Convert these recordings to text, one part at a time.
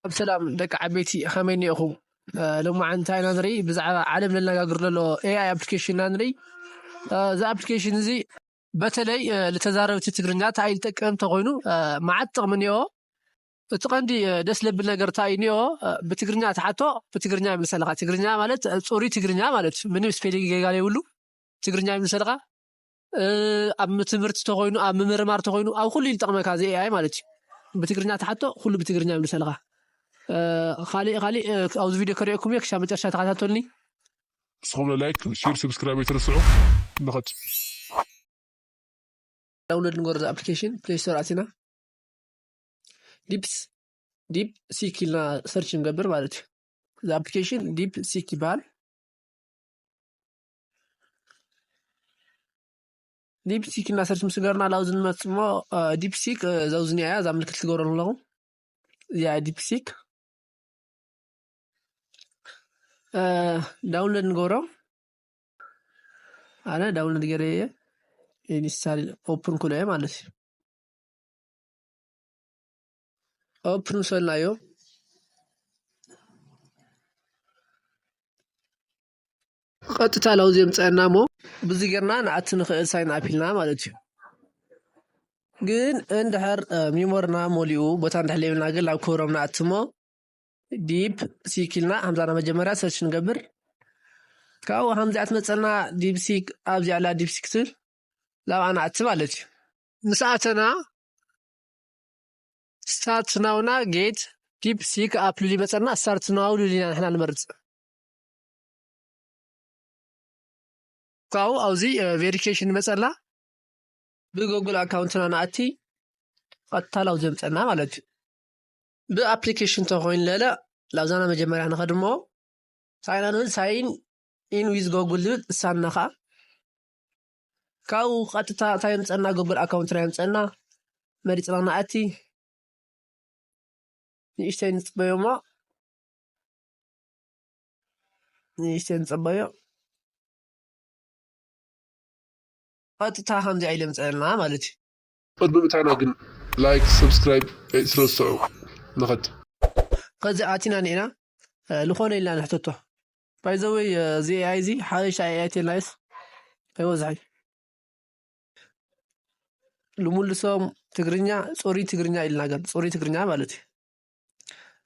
ኣብ ሰላም ደቂ ዓበይቲ፣ ከመይ እኒኦኹም? እ፣ ሎማዓንቲ ኢና ንርኢ፣ ብዛዕባ ዓለም ለነጋግር ዘሎ ኤ ኣይ ኣፕሊኬሽን ኢና ንርኢ። እ፣ እዚ ኣፕሊኬሽን እዚ በተለይ፣ እ፣ ንተዛረብቲ ትግርኛ እንታይ እዩ ዝጠቅም እንተኾይኑ፣ እ፣ መዓት ጥቕሚ እኒኦ። እቲ ቀንዲ፣ እ፣ ደስ ለብል ነገር እንታይ እዩ እኒኦ? እ፣ ብትግርኛ ትሓቶ፣ ብትግርኛ ይምልሰልኻ። ትግርኛ ማለት፣ እ፣ ጽሩይ ትግርኛ ማለት እዩ። ምንም ስፔሊንግ ጌጋ ዘይብሉ ትግርኛ ይምልሰልኻ። እ፣ ኣብ ትምህርቲ ተኾይኑ፣ ኣብ ምምርማር ተኾይኑ፣ ኣብ ኩሉ ይጠቕመካ እዚ ኤ ኣይ ማለት እዩ። ብትግርኛ ትሓቶ፣ ኩሉ ብትግርኛ ይምልሰልኻ። እ፣ ካሊእ፣ ካሊእ፣ እ፣ ኣብዚ ቪድዮ ከሪኦኩም እየ፣ ክሻብ መጨረሻ ተኸታተሉኒ። ንስኹም ለ ላይክ፣ ሼር፣ ሰብስክራይብ ኣይትረስዑ። ንኸድ። ዳውንሎድ ንገብር ኣፕሊኬሽን ፕሌይ ስቶር ኣቲና ዲፕስ፣ ዲፕ ሲክ ኢልና ሰርች ንገብር ማለት እዩ። እዚ ኣፕሊኬሽን ዲፕ ሲክ ይበሃል። ዲፕ ሲክ እና ሰርች ምስ ገርና ላውዝ ንመጽሞ፣ እ፣ ዲፕ ሲክ፣ እ፣ ዘውዝንያ እያ፣ እዛ ምልክት ትገብሮ ኣለኹ። እዚኣ ዲፕ ሲክ። እ፣ ዳውንሎድ ንገብሮ። ኣነ ዳውንሎድ ገይረ እየ። ኢንስታል ኦፕን ክሎ እየ ማለት እዩ። ኦፕን ምስ በልናዮ፣ ቀጥታ ላውዝ የምፀአና እሞ፣ ብዙ ጌርና ንኣቲ ንኽእል ሳይን ኣፕ ኢልና ማለት እዩ። ግን እንድሕር፣ እ፣ ሚሞርና ሞሊኡ፣ ቦታ እንድሕር ለይብልና ግን ናብ ክብሮም ንኣቲ እሞ፣ ዲፕ ሲክ ኢልና፣ ሃምዛና መጀመርያ ሰርች ንገብር። ካብኡ ሃምዚኣ ትመፀና ዲፕ ሲክ፣ ኣብዚኣ ኣላ ዲፕ ሲክ ትብል፣ ላብኣ ንኣቲ ማለት እዩ። ምስ ኣተና፣ ስታርት ናውና ጌት ዲፕ ሲክ ኣፕ ልል ይመፀና። ስታርት ናው ልል ኢና ንሕና ንመርፅ። ካብኡ ኣብዚ፣ እ፣ ቬሪፊኬሽን ይመፀና። ብጎግል ኣካውንትና ንኣቲ፣ ቀጥታ ላውዝ የምፀና ማለት እዩ። ብኣፕሊኬሽን ተኾይኑ ለለ፣ ላብዛና መጀመርያ ንኸድሞ፣ ሳይን ኣን ሳይን ኢን ዊዝ ጎግል ዝብል እሳና ኸዓ፣ ካብኡ ቀጥታ እንታይ የምፀና? ጎግል ኣካውንትና የምፀና። መሪፅና ንኣቲ። ንእሽተይ ንፅበዮ እሞ፣ ንእሽተይ ንፅበዮ። ቀጥታ ከምዚኣ ኢለ ምፀአልና ማለት እዩ። ቅድሚ ምእታና ግን ላይክ፣ ሰብስክራይብ ኣይትረስዑ። ንኸድ። ከዚ ኣቲና ኒዕና፣ እ፣ ልኾነ ኢልና ንሕተቶ። ባይ ዘ ወይ፣ እ፣ እዚ ኤ ኣይ እዚ ሓበሻ ኤ ኣይ ቴናይስ ኣይወዝሐይ። ልሙልሶም ትግርኛ፣ ጽሩይ ትግርኛ ኢልና ገር፣ ጽሩይ ትግርኛ ማለት እዩ።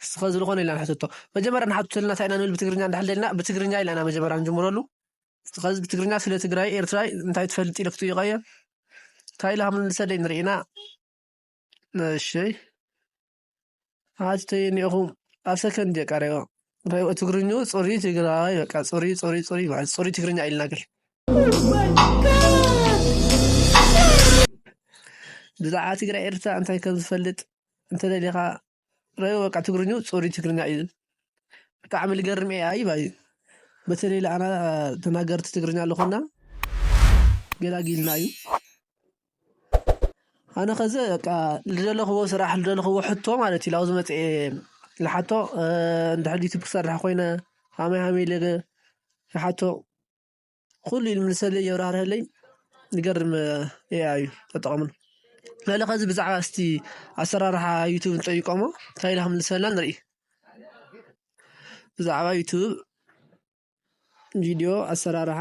እስኸ ዝልኾነ ኢልና ንሕተቶ። መጀመርያ ንሓቱ ተልና እንታይ ኢና ንብል ብትግርኛ እንድሕር ደልና፣ ብትግርኛ ኢልና ኢና መጀመርያ ንጅምረሉ። እስኸ ብትግርኛ ስለ ትግራይ፣ ኤርትራይ እንታይ ትፈልጥ ኢለ ክትጥይቆ እየ። እንታይ ኢላ ከም ንሰደይ ንርኢና። እሺ። ሓቲተዮ እኒኦኹም ኣብ ሰከንድ እየ ቀሪኦ። ረይዎ ትግርኝኡ ጽሩይ ትግራይ፣ በቃ ጽሩይ፣ ጽሩይ፣ ጽሩይ ማለት ጽሩይ ትግርኛ ኢልና ገር። ብዛዕባ ትግራይ ኤርትራ እንታይ ከም ዝፈልጥ እንተደሊኻ ረይዎ፣ በቃ ትግርኝኡ ጽሩይ ትግርኛ እዩ። ብጣዕሚ ልገርም ኤ ኣይ እዩ። በተለይ ለኣና ተናገርቲ ትግርኛ ኣለኹና ገላጊልና እዩ። ኣነ ኸዚ በቃ ልደለኽዎ ስራሕ፣ ልደለኽዎ ሕቶ ማለት እዩ። ላብዚ መፅኤ ልሓቶ፣ እ፣ እንድሕር ዩቱብ ክሰርሕ ኮይነ ሃመይ ሃመይ ኢለ ልሓቶ። ኩሉ ይምልሰለይ፣ የብራህርሀለይ። ዝገርም ኤ ኣይ እዩ፣ ተጠቐምሉ። ገለ ኸዚ ብዛዕባ እስቲ ኣሰራርሓ ዩቱብ ንጠይቆሞ፣ እንታይ ኢላ ክምልሰልና ንርኢ። ብዛዕባ ዩቱብ ቪድዮ ኣሰራርሓ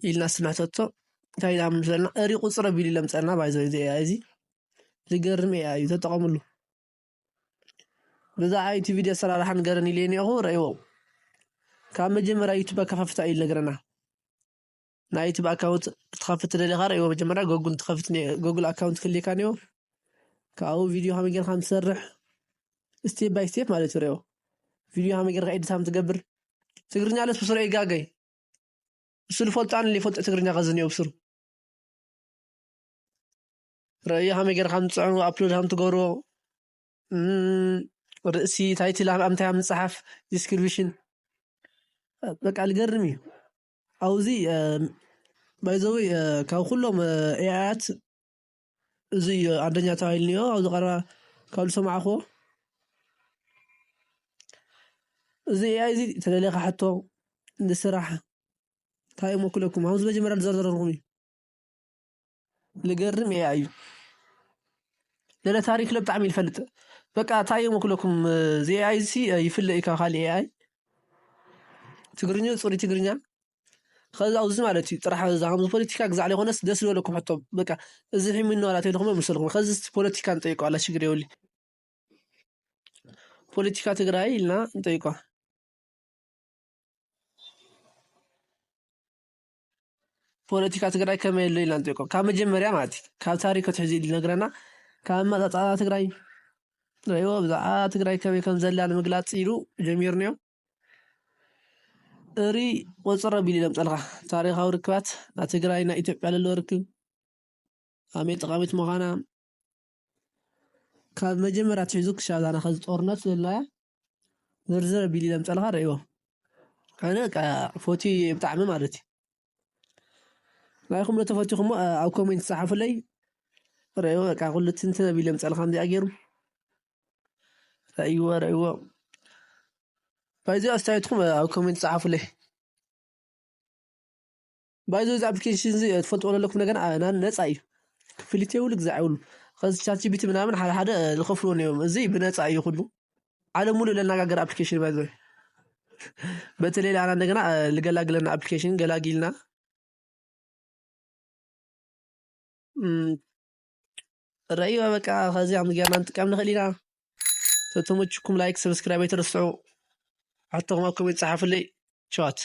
ኢልና ስንሕተቶ፣ እንታይ ኢላ ምሰልና፣ እሪ ቁፅር ኣቢሉ ለምፀና። ባይ ዘ ወይ፣ እዚ ኤ ኣይ እዚ ዝገርም ኤ ኣይ እዩ፣ ተጠቐምሉ። ብዛዕባ ዩቱብ ቪድዮ ኣሰራርሓ ንገረኒ ኢለ እኒኦኹ፣ ረእይዎ። ካብ መጀመርያ ዩቱብ ኣከፋፍታ እዩ ዝነግረና። ናይ ዩቱብ ኣካውንት ክትኸፍት ደሊኻ፣ ረእይዎ። መጀመርያ ጎጉል ትኸፍት ኒ-፣ ጎጉል ኣካውንት ክልካ እኒኦ። ካብኡ ቪድዮ ከመይ ጌርካ ምሰርሕ፣ ስቴፕ ባይ ስቴፕ ማለት እዩ፣ ረእይዎ። ቪድዮ ከመይ ጌርካ ኤዲት ከም ትገብር። ትግርኛ ለስ ብስሩ ይጋገይ። እሱ ልፈልጦ ኣነ ልፈልጦ ትግርኛ ከዚ እኒኦ ብስሩ። ረእዮ ከመይ ጌርካ ምጽዕኑ፣ ኣፕሎድ ከም ትገብርዎ፣ እም፣ ርእሲ፣ ታይትል፣ ኣብ ምንታይ ምጽሓፍ፣ ዲስክሪፕሽን። በቃ ልገርም እዩ። ኣብዚ፣ እ፣ ባይ ዘ ወይ፣ እ፣ ካብ ኩሎም፣ እ፣ ኤ ኣያት እዚ እዩ ኣንደኛ ተባሂሉ እኒኦ። ኣብዚ ቀረባ ካብ ዝሰማዕኽዎ። እዚ ኤ ኣይ እዚ ተደሊኻ ሕቶ፣ ንስራሕ፣ እንታይ እሞ ክለኩም? ኣብዚ መጀመርያ ዝዘርዘርኩም እዩ። ልገርም ኤ ኣይ እዩ። ገለ ታሪክ ለ ብጣዕሚ ይፈልጥ። በቃ እንታይ እዮም ክለኩም እዚ ኤኣይ እዚ ይፍለ እዩ ካብ ካልእ ኤኣይ። ትግርኛ ጽሩይ ትግርኛ። ከዚ ኣብዚ ማለት እዩ ጥራሕ እዛ ከምዚ ፖለቲካ ግዛዕ ዘይኮነስ ደስ ዝበለኩም ሕቶ በቃ እዚ ሒሙና ዋላ ተይልኩም መሰልኩም። ከዚ እስቲ ፖለቲካ ንጠይቆ ኣላ ሽግር የብሉ። ፖለቲካ ትግራይ ኢልና ንጠይቆ። ፖለቲካ ትግራይ ከመይ ኣሎ ኢልና ንጠይቆ። ካብ መጀመርያ ማለት እዩ ካብ ታሪክ ክትሕዚ ኢሉ ይነግረና። ካብ ኣመፃፅኣ ትግራይ ረእዎ ብዛዕባ ትግራይ ከመይ ከም ዘላ ንምግላፅ ኢሉ ጀሚርንዮ። እሪ ቆፅረ ቢሉ ኢሎም ፀልካ ታሪካዊ ርክባት ናይ ትግራይ ናይ ኢትዮጵያ ለሎ ርክብ ኣመይ ጠቃሚት ምዃና ካብ መጀመርያ ትሒዙ ክሻብ ዛና ከዚ ጦርነት ዘለናያ ዝርዝር ቢል ኢሎም ፀልካ ረእዎ። ኣነ በቃ ፎቲ ብጣዕሚ ማለት እዩ ናይኹም ለተፈቲኹሞ ኣብ ኮሜንት ፃሓፉለይ። ረእዎ በቃ ኩሉ ትንትን ቢሎም ፀልካ ከምዚኣ ገይሩ ረእይዎ ረእይዎ። ባይዚ ኣስተያየትኩም ኣብ ኮሜንት ፃሓፉለይ። ባይዞ እዚ ኣፕሊኬሽን እዚ ትፈልጥዎ ዘለኩም ነገር ና ነፃ እዩ። ክፍሊት የብሉ ግዛዕ የብሉ። ከዚ ቻት ጂፒቲ ምናምን ሓደ ሓደ ዝኸፍልዎ እዮም። እዚ ብነፃ እዩ ኩሉ። ዓለም ሙሉ ለናጋገር ኣፕሊኬሽን ባይዞ። በተለይ ኣና እንደገና ልገላግለና ኣፕሊኬሽን ገላጊልና ረእይዋ በቃ ከዚ ከም ጌርና ንጥቀም ንኽእል ኢና። ተተመችኩም ላይክ ሰብስክራይብ ኣይትረስዑ። ሕቶኹም ኣብ ኮሜንት ጸሓፉለይ። ቻት